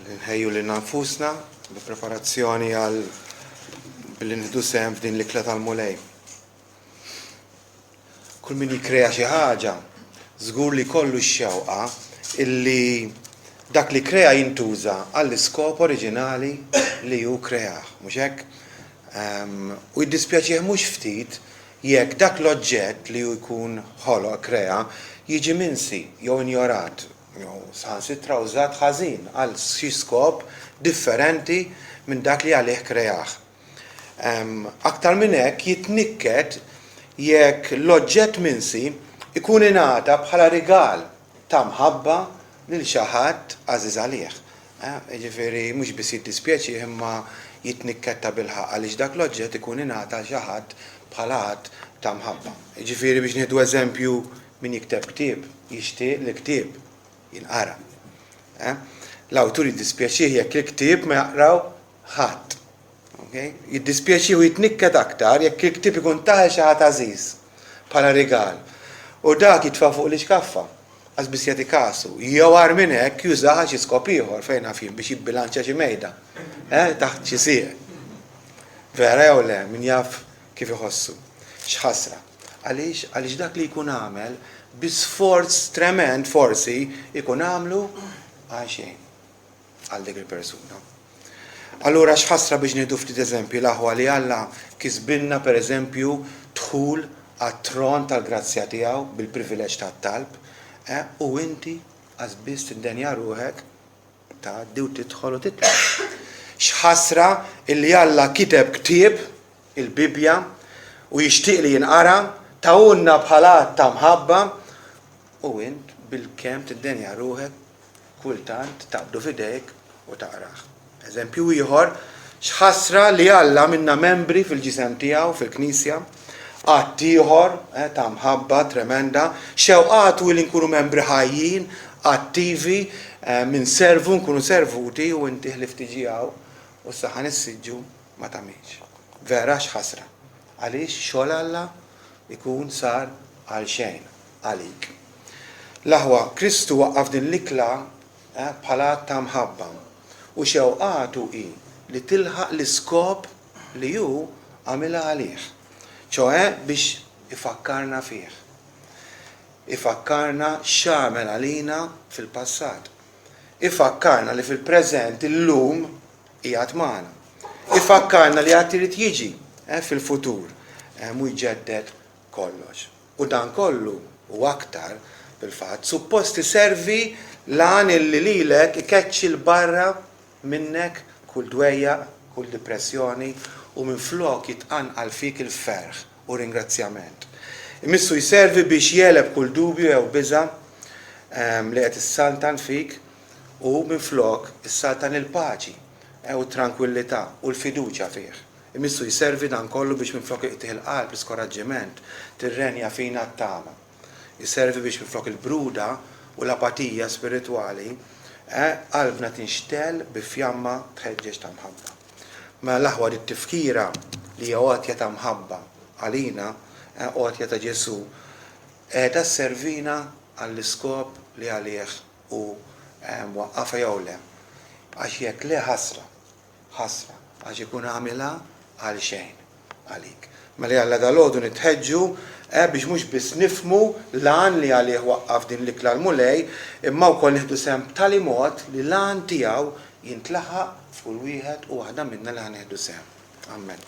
Ħalli nħejju lilna nfusna bi preparazzjoni għal billi nieħdu sehem f'din l-ikla tal-Mulej. Kull min jikkrea xi ħaġa, żgur li jkollu x-xewqa illi dak li kkrea jintuża għall-iskop oriġinali li hu kreah, mhux hekk? U jiddispjaċih mhux ftit jekk dak l-oġġett li hu jkun ħoloq, krea, jiġi minsi jew injorat, jew saħansitra użat ħażin għal xi skop differenti minn dak li għalih kreah. Aktar minn hekk, jitnikket jekk l-oġġett minsi jkun ingħata bħala rigal ta' mħabba lil xi ħadd għażiż għalih. Jiġifieri mhux biss jiddispjaċih imma jitnikket tabilħaqq għaliex dak l-oġġett ikun ingħata għal xi ħadd bħala att ta' mħabba. Jiġifieri biex nieħdu eżempju min jikteb ktieb jixtieq li ktieb jinqara. L-awtur jiddispjaċih jekk il-ktieb ma jaqraw ħadd. Jiddispjaċih u jitnikket aktar jekk il-ktieb ikun tah lil xi ħadd għażiż bħala rigal u dak jitfa' fuq l-ixkaffa. Qas biss jagħti kasu. Jew agħar minn hekk jużaha għal xi skop ieħor, fejn naf jien, biex jibbilanċja xi mejda, eh, taħt xi sieq. Vera jew le, min jaf kif iħossu. X'ħasra. Għaliex? Għaliex dak li jkun għamel bi sforz tremend forsi jkun għamlu għal xejn. għal dik il-persuna. Allura x'ħasra biex nieħdu ftit eżempji l-aħwa li Alla kisbilna pereżempju dħul għat-tron tal-grazzja tiegħu bil-privileġġ tat-talb, eh, u inti qas biss tiddenja ruħek tgħaddi u tidħol u titlob. X'ħasra illi Alla kiteb ktieb, il-Bibbja, u jixtieq li jinqara, tahulna bħala att ta' mħabba, u int bilkemm tiddenja ruħek kultant taqbdu f'idejk u taqrah. Eżempju ieħor, x'ħasra li Alla għamilna membri fil-ġisem tiegħu, fil-Knisja, att ieħor ta' mħabba tremenda, xewqatu hi li nkunu membri ħajjin, attivi, inservu, nkunu servuti u inti ħlief tiġi hawn u ssaħħan is-siġġu ma tagħmilx. Vera x'ħasra. Għaliex xogħol Alla jkun sar għalxejn għalik. L-aħwa, Kristu waqqaf din l-ikla bħala att ta' mħabba, u xewqatu hi li tilħaq l-iskop li hu għamilha għalih, ċoè biex ifakkarna fih. Ifakkarna x'għamel għalina fil-passat. Ifakkarna li fil-preżent, illum, qiegħed magħna. Ifakkarna li għad irid jiġi fil-futur u jġedded kollox. U dan kollu, u aktar, fil-fatt, suppost iservi l-għan illi lilek ikeċċi 'l barra minnek kull dwejjaq, kull dipressjoni u minflok jitqanqal fik il-ferħ u ringrazzjament. Imissu jservi biex jegħleb kull dubju jew biża' li qed issaltan fik u minflok issaltan il-paċi u t-trankwillità u l-fiduċja fih. Imissu jservi dan kollu biex minflok il-qtigħ il-qalb, l-iskoraġġiment, tirrenja fina t-tama. Iservi biex minflok il-bruda u l-apatija spiritwali, qalbna tinxtegħel bi fjamma tħeġġeġ ta' mħabba. Mela l-aħwa dit-tifkira li hija għotja ta' mħabba għalina, għotja ta' Ġesù, qiegħda sservina għall-iskop li għalih hu waqqafha jew le. Għax jekk le ħasra. Ħasra, għax ikun għamilha għal xejn għalik. Mela jalla dalgħodu nitħeġġu biex mhux biss nifhmu l-għan li għalih waqqaf din l-ikla l-Mulej, imma wkoll nieħdu sehem b'tali mod li l-għan tiegħu jintlaħaq f'kull wieħed u waħda minna li ħa nieħdu sehem. Amen.